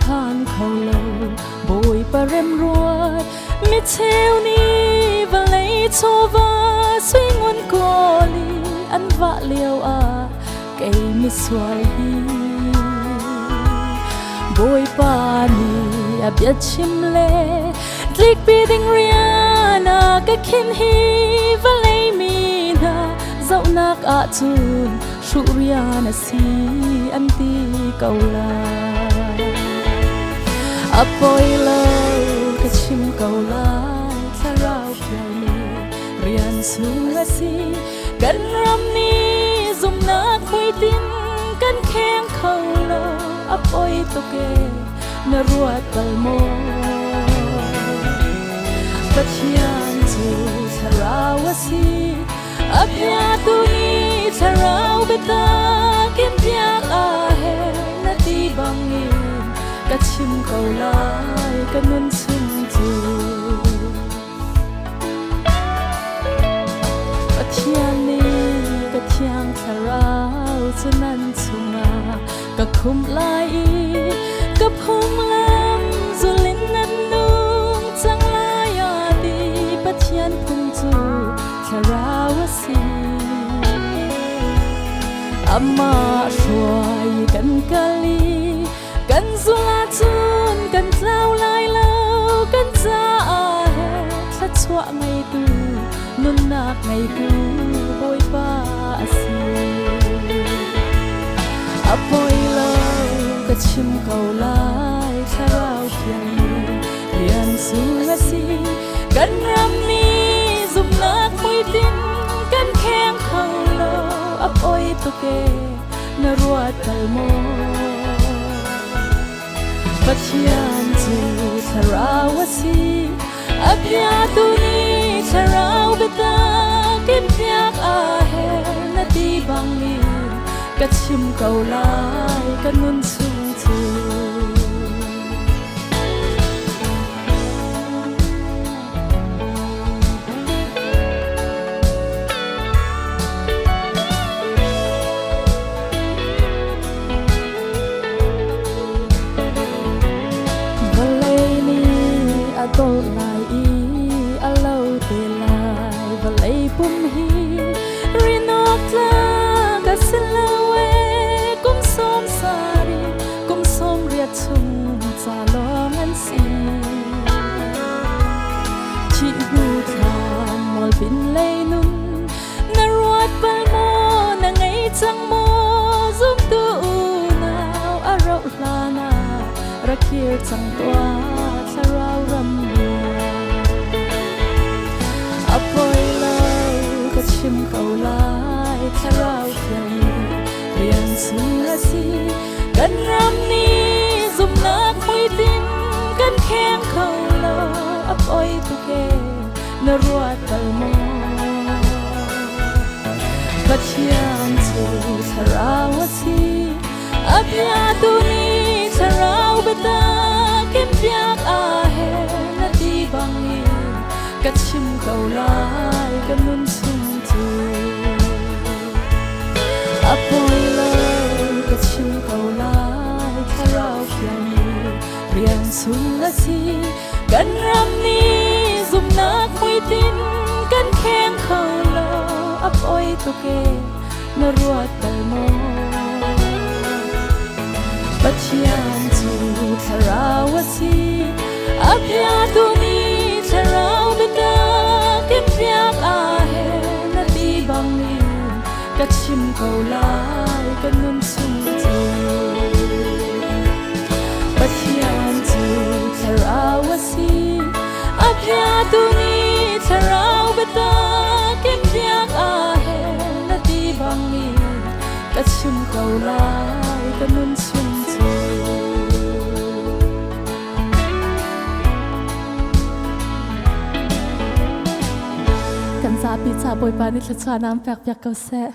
khan kho lo Bawipa remruat mi cheu nih vawlei chawva sui ngun kawl i an vah lio ah kei misual hi Bawipa nih a biachim le tlikpi ding rian a ka khin hi vawlei mi hna zohnak ahcun hruh rian a si an ti ko lai. A poi lo ka chim ko lai thlarau fialmi rian sung a si kan ram nih zumhnak hmuitinh kan kheng kho lo a poi tuk e na ruat bal maw Pathian cu thlarau a si a biatu nih thlarau biatak in biak a herh na ti bangin ka chim ko lai ka nun chung cu Pathian nih ka thiang thlarau cu nan chungah ka khumh lai i ka phunglam zulin nan nung cang lai a ti Pathian phung cu thlarau a si Amah hruai kan kal i kan zul ahcun kan tlau lai lo kan caah he thluachuah ngeitu nunnak ngeitu Bawipa a si. A poi lo ka chim ko lai thlarau thiang nih rian sung a si kan ram nih zumhnak hmuitinh kan kheng kho lo a poi tuk e na ruat bal maw Pathian cu thlarau a si a biatu nih thlarau biatak in piak a herh na ti bangin ka chim ko lai ka nun chung cu Vawlei nih a dolh lai i a lo te lai vawlei pum hi rinawk tlak a si lo ee kum sawm sarih kum sawm riat chung ca lawng an si Thih hnu thlan mualpin lei nun na ruat bal maw na ngei cang maw zumtu unau a rauh hlan ah rak kir cang tuah thlarau ram a poi lo ka chim ko lai thlarau thiang rian sung a si kan ram nih zumhnak hmuitinh kan kheng kho lo a poi tuk e na ruat bal maw Pathian cu thlarau a si a biatu nih thlarau biatak in biak a herh na ti bangin ka chim ko lai ka nun chung cu A poi lo ka chim ko lai thlarau thiang nih rian sung a si kan ram nih zumhnak hmuitinh kan kheng kho lo a poi tuk e na ruat bal maw Pathian cu thlarau a si a biatu nih thlarau biatak in biak a herh na ti bangin ka chim ko lai ka nun chung cu Pathian cu thlarau a si a biatu nih thlarau biatak in biak a herh na ti bangin ka chim ko lai ka nun chung cu Kan zapi ca Bawipa nih thluachuah naam pek piak ko seh.